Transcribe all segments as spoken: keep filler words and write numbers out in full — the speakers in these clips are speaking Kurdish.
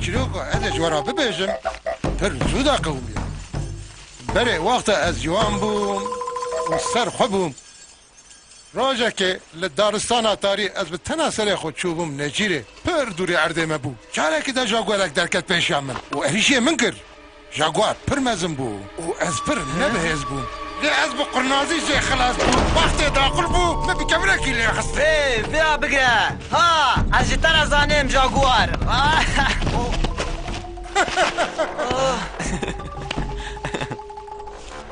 Çîroka ez ê ji we re bibêjim, pir zû de qewimiya. Berê wexta ez ciwan bûm û ser xwe bûm. Rojekê li daristana tarî ez bi tena serê xwe çûbûm nêçîrê. Pir dûrê erdê me bû. Carekî de jaguarek derket pêşiya min û êrîşê min kir. Jaguar pir mezin bû û ez pir nebihêz bûm. Lê ez bi qurnazî jê xilas bûm. Wextê daqul bû, min bi kevirekî lê xist. Ê, vêya bigire. Ha, ez ji te re zanêm jaguar.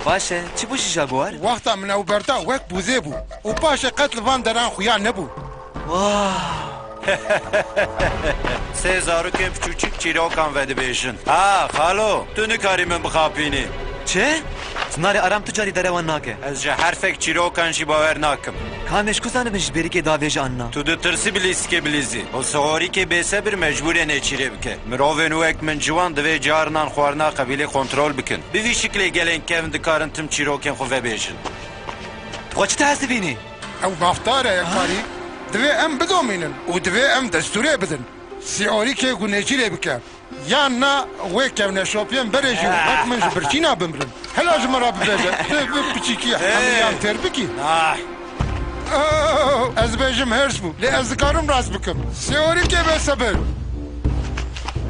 Baş e, çi bû ji jaguar? Wexta min ew berda wek bûzê bû û paşê qet li van deran xuya nebû. Wah! Sê zarokên piçûçik çîrokan vedibêjin. Ha, xalo, tu nikarî min bixapînî. Çi? Sinarê Aram tu carî derewan nake. Ez ji herfek çîrokan jî bawer nakim. Ka em ê ji ku zanibin ji bêrîkê davêje an na? Tu ditirsî bi lîstikê bilîzî. Û siyorîkê bêsebir mecbûr e nêçîrê bike. Mirovên wek min ciwan divê carinan xwarina qebîlê kontrol bikin. Bi vî şiklê gelên kevn dikarin tim çîrokên xwe vebêjin. Tu xwe çi dihesibînî? Ew mafdar e, Karî. Divê em bidomînin û divê em destûrê bidin. Siyorîkê ku nêçîrê bike. Yan na wê kevneşopiyên berê jî wek min ji birçîna bimirin. Hela ji min re bibêje, tu bi piçîkî hemiyan têr bikî? Ah. Oh, ez bêjim hêrs bû, lê ez dikarim rast bikim. Siyorîkê bêsebir.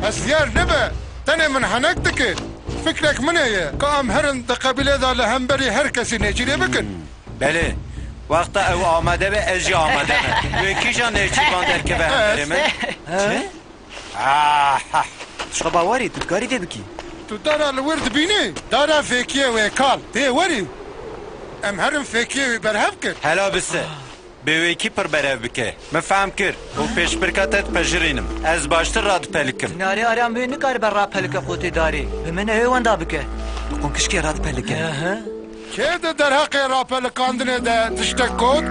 Hestiyar nebe, tenê min henek dike. Fikrek min heye, ka em herin di qebîlê de li hemberî her kesî nêçîrê bikin. Belê, wexta ew amade be, ez jî amade me. Wê kîjan nêçîrvan derkeve hemberê min? Çi? Ah, ah. Tu ji xwe bawer î, tu dikarî vê bikî. Tu dara li wir dibînî? Dara fêkiyê wê kal. Tê werî? Em herin fêkiyê wî berhev kir. Hela bise. Bê wê kî pir berev bike? Min fehm kir û pêşbirka te dipejirînim. Ez baştir radipelikim. Sinarê Aram wê nikaribe rapelike qotê darê. Bi min ew ê wenda bike. Bi qûnkişkê radipelike. Ehe. Kê di derheqê rapelikandinê de tiştek got?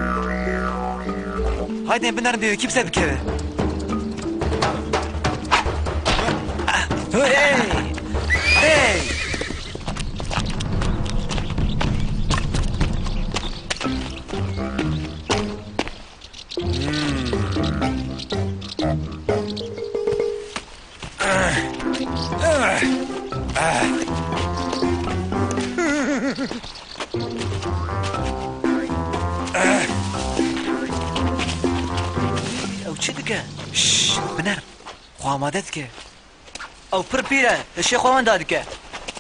Haydê binerin bê wê kî bi ser bikeve. Hey! Hey! Ew çi dike? Şşş, biner. Xwe amade dike. Ew pir pîr e, hişê xwe wenda dike.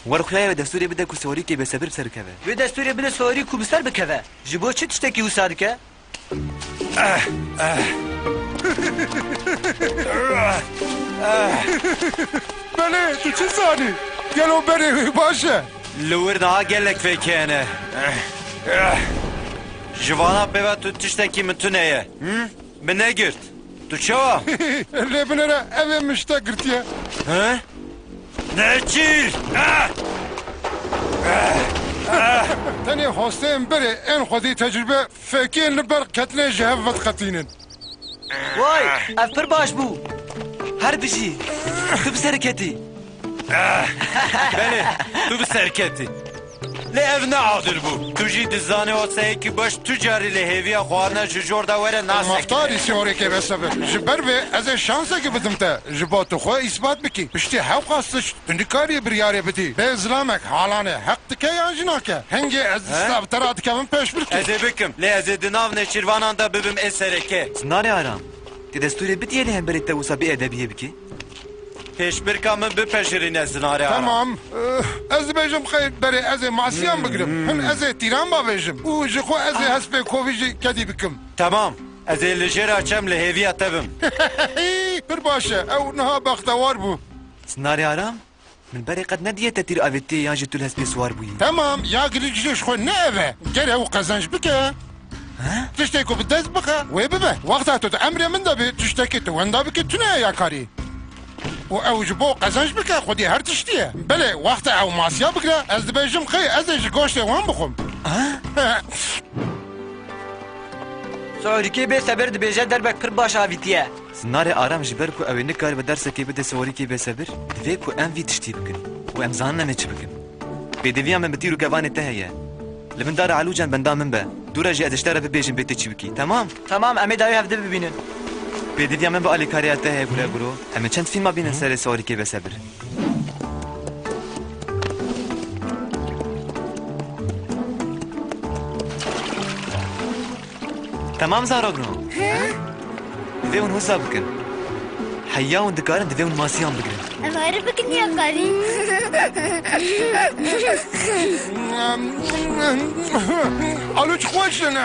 Wer xuya ye wê destûrê bide ku siyorîkê bêsebir bi ser bikeve. Wê destûrê bide siyorî ku bi ser bikeve. Ji bo çi tiştekî wisa dike? Belê, tu çi zanî? Gelo berê wî baş e? Li wir niha gelek fêkê hene. Ji vana pê ve tu tiştekî min tune ye. Hı? Min negirt. Tu çawa? Lê binêre, ev ê min ji te girtiye. He? Neçîr! Ah! Tenê hosteyên berê ên xwedî tecrûbe fêkiyên li ber ketinê ji hev vediqetînin. Way, ev pir baş bû. Her bijî. Tu bi ser ketî. Belê, tu bi ser ketî. Lê ev ne adil bû. Tu jî dizanî oseyekî baş tu carî li hêviya xwarina ji jor de were nasek. Maftarî siyorêkê be sebir. Ji ber vê ez ê şansekî bidim te. Ji bo tu xwe îsbat bikî. Piştî hewqas tişt tu nikarî biryarê bidî. Bê zilamek halanê heq dike yan jî nake? Hingê ez He? dîsa bi te re dikevim pêşbirkê. Ez ê bikim. Lê ez ê di nav nêçîrvanan de bibim ê sereke. Sinarê Aram. Tê destûrê bidiyê lê hemberî te wisa bêedebiyê bikî? Pêşbirka min bipejirîne zinarê Aram. Temam. Eh, ez dibêjim xeyr berê ez ê masiyan bigirim. Hin ez ê tîran bavêjim. Û ji xwe ez ê hespê kovî jî kedî bikim. Temam. Ez ê li jêra çem li hêviya te bim. Pir baş e. Ew niha bextewar bû. Sinarê Aram? Min berê qet nediye te tîr avêtiye yan jî tu li hespê siwar bûyî. Temam, ya girîng jî ji xwe ne ev e. Ger ew qezenc bike, He? tiştê ku bi dest bixe, wê bibe. Wexta tu di emrê min de bî, tiştekî tu wenda bikî tune ye ya karî. Û ew ji bo qezenc bike, xwedî her tiştî ye. Belê, wexta ew masiya bigre, ez dibêjim xey ez ê ji goştê wan bixwim. Ha? Siyorîkê bê sebir dibêje derbek pir baş avîtiye. Sinarê Aram ji ber ku ew ê nikaribe dersekê bide siyorîkê bê sebir, divê ku em vî tiştî bikin û em zanin em ê çi bikin. Pêdiviya min bi tîr û kevanê te heye. Li bin dara elûcan benda min be. Dû re jî ez ji te re bibêjim bê tê çi bikî. Temam? Temam, em ê dawî hevdi bibînin. Pêdiviya min bi alîkariya te heye, Gule Guro. Em ê çend fîlma bînin serê Seorîkê Besebir. Temam zarokno. Divê hûn wisa bikin. Heya hûn dikarin, divê hûn masiyan bigirin. Em ere bikin ya karî. Alo, çi xweş in.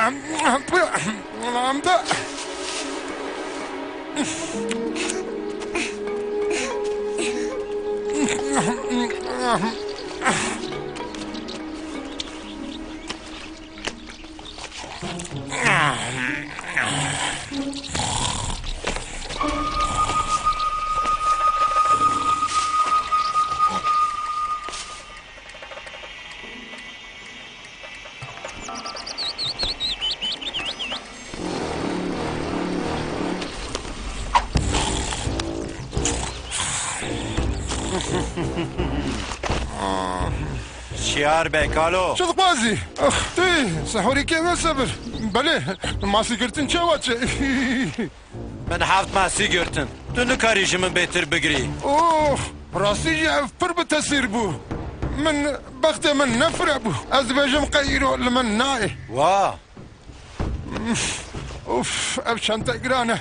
Şiyar be, kalo. Çi dixwazî? Ax, tu Sehorîkê Besebir. Belê, masî girtin çawa çi? Min heft masî girtin. Tu nikarî ji min bêtir bigirî. Oh, rastî jî ev pir bi tesîr bû. Min, bextê min ne fire bû. Ez dibêjim qey îro li min nayê. Wa. Of, ev çente giran e.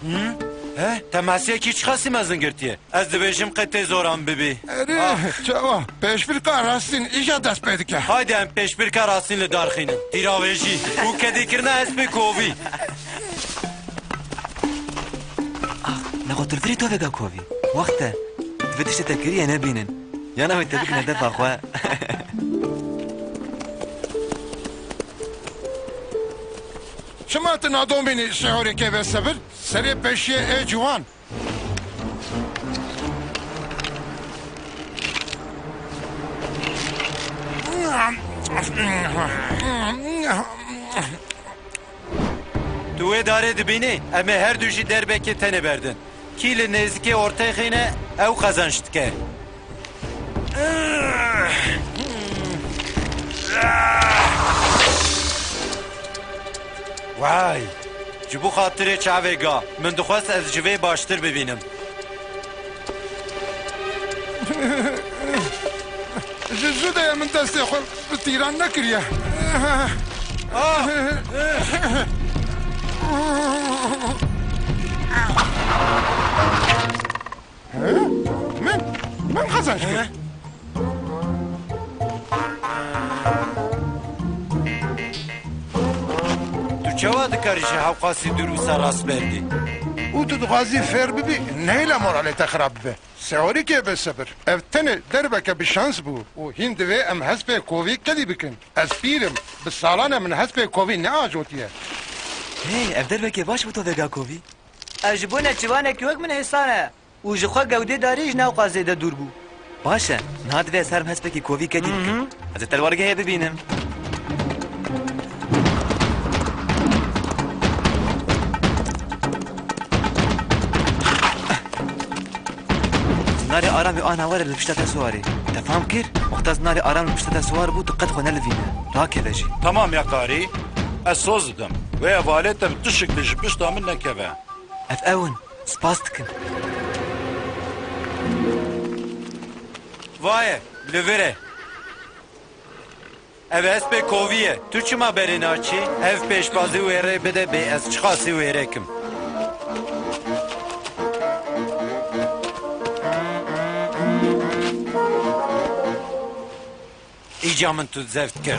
Hı? He, te masiyekî çiqasî mezin girtiye? Ez dibêjim qey tê zoran bibî. Erê, ah, çawa? Pêşbirka rastîn îja dest pê dike. Haydi em pêşbirka rastîn li dar xînin. Tîravêjî û kedîkirina hespê kovî. Ah, nexwe tu li virê tovêga kovî. Wext e. Divê tiştê te kiriye nebînin. Yana wê te bikine defa xwe. Çima tu nadomînî Sehorîkê Besebir? Serê pêşiyê ê ciwan. Tu wê darê dibînî, em ê her du jî derbekê tenê berdin. Kî li nêzikê orteyê xîne, ew qezenc dike. Vay! Ji bo xatirê çavê ga, min dixwest ez ji vê baştir bibînim. Ji zû de ye min destê xwe bi tîran nekiriye. Ah! He? Min, min qezenc kir. He? Tu çawa dikarî ji hewqasî dûr wisa rast berdî? Û tu dixwazî fêr bibî, nehêle moralê te xirab bibe. Seorîkê Besebir. Ev tenê derbeke bi şans bû û hîn divê em hespê kovî kedî bikin. Ez pîr im, bi salan e min hespê kovî neajotiye. Hey, ev derbekê baş bû tovêga kovî. Ev ji bo neçivanekî wek min hêsan e û ji xwe gewdê darî ji nav qazê de dûr bû. Baş e, niha divê ez herim hespekî kovî kedî bikim. Hı hı. Ez ê te li wargehê bibînim. Zinarê Aram ê ana were li pişta te siwarê. Te fam kir? Wexta zinarê Aram li pişta te siwar bû, tu qet xwe nelivîne. Rakeve jî. Tamam ya karî, ez soz didim. Wê hevalê te bi tu şiklî ji pişta min nekeve. Ev ew in. Spas dikim. Vaye, li vir e. Ev hespê kovî ye. Tu çima berê naçî? Ev pêşbazî wê rê bide bê ez çiqasî wêrek im. Îca min tu zeft kir.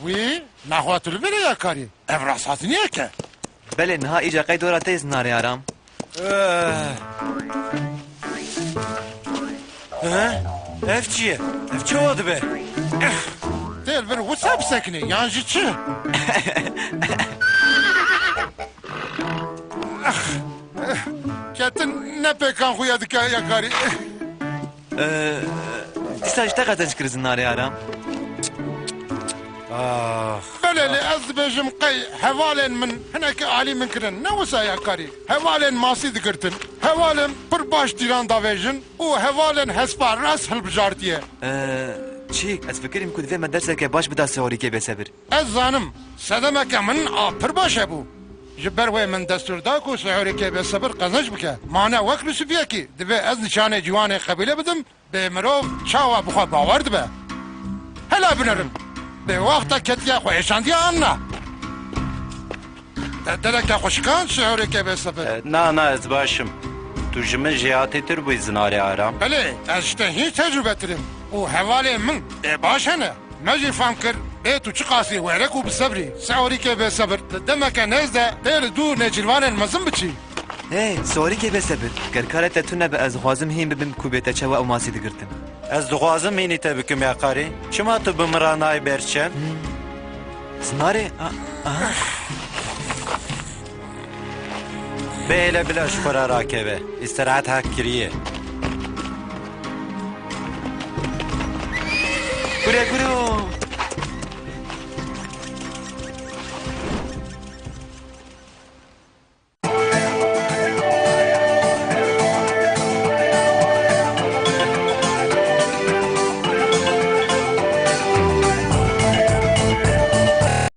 Wî, naxwe tu li vir e ya karî? Ev rasthatiniyek e. Belê, niha îca qey dora te yê zinarê Aram. Eh. He? Ev çi ye? Ev çawa dibe? Tê li vir wisa bisekinê, yan jî çi? Ketin ne pêkan xuya dike ya karî. Eh, Dîsa ji te qezenc kir Zinarê Aram. Ax. Belê, lê ez dibêjim qey hevalên min hinekî alî min kirin. Ne wisa ya karî. Hevalên masî digirtin. Hevalên pir baş tîran davêjin û hevalên hespa rast hilbijartiye. Ee, çîk, ez fikirîm ku divê me derseke baş bida Siorîkê Bêsebir. Ez zanim, sedemeke min a pir baş hebû. Ji ber wê min destûr da ku Siorîkê Bêsebir qezenc bike. Ma ne wek Lûsifiyekî, divê ez nîşanê ciwanê qebîle bidim, bê mirov çawa bi xwe bawer dibe. Hela binerin. Bê wexta ketiye xwe êşandiye an na? Te dereke xwe şikand Siorîkê Bêsebir? E, na, na, ez baş im. Tu ji min jêhatîtir bûyî Zinarê Aram. Belê, ez ji te hîn tecrûbetir im. Û hevalên min ê baş hene. Me jî fam kir, bê tu çiqasî werek û bi sebrî. Siorîkê Bêsebir, di demeke nêz de tê li dû nêçîrvanên mezin biçî. Hey, Siorîkê Bêsebir, ger karê te tune be, ez dixwazim hîn bibim ku bê te çawa ew masî digirtin. Ez dixwazim hînî te bikim ya karî. Çima tu bi min re nayê ber çend? Zinarê, a, a. Bê hêle bila ji xwe re rakeve. Îstirahet hak kiriye. Gure, gure.